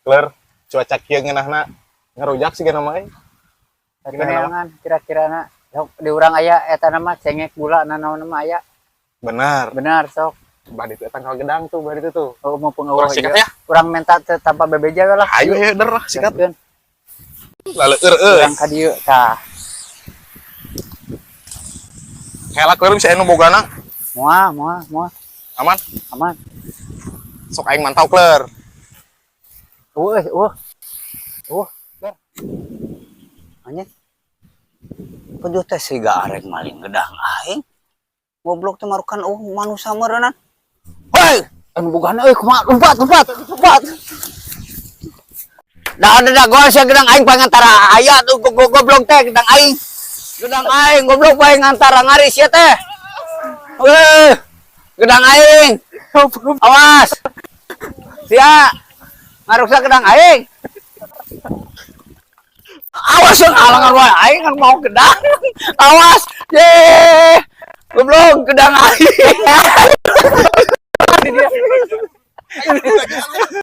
Keler, cuaca kieu ngeunahna ngarujak sih nama euy. Tapi neangan kira-kira na sok di urang aya eta nama cengek gula na naon nama aya. Benar. Benar sok. Bah, itu tangkal gedang tuh, bah itu tuh. Oh, mau pengawa. Urang sikat ya. Urang minta teu tanpa bebeja we lah. Ayo ya, der lah, sikat. Gaskeun. Laleur euy. Urang ka dieu tah. Hela, keler, bisa anu bogana. Moal, moal, moal. Aman. Aman. Sok aing mantau, Kler. Eueuh, eueuh. Eueuh, ber. Anjing. Pejuh teh siga arek maling gedang aing. Goblok teh marukan eueuh manusia meureunnan. Hoi, Anu bogana euy, kumaha? Lompat, lompat, lompat. Dah ada dah gua sia gedang aing pangantara aya tuh goblok teh gedang aing. Gedang aing goblok paling ngantara ngaris sia teh. Weh, gedang aing. Awas. Sia. Ngaruksak gedang aing. Awas yang alangan wae aing kan mau gedang. Awas. Ye. Goblok gedang aing.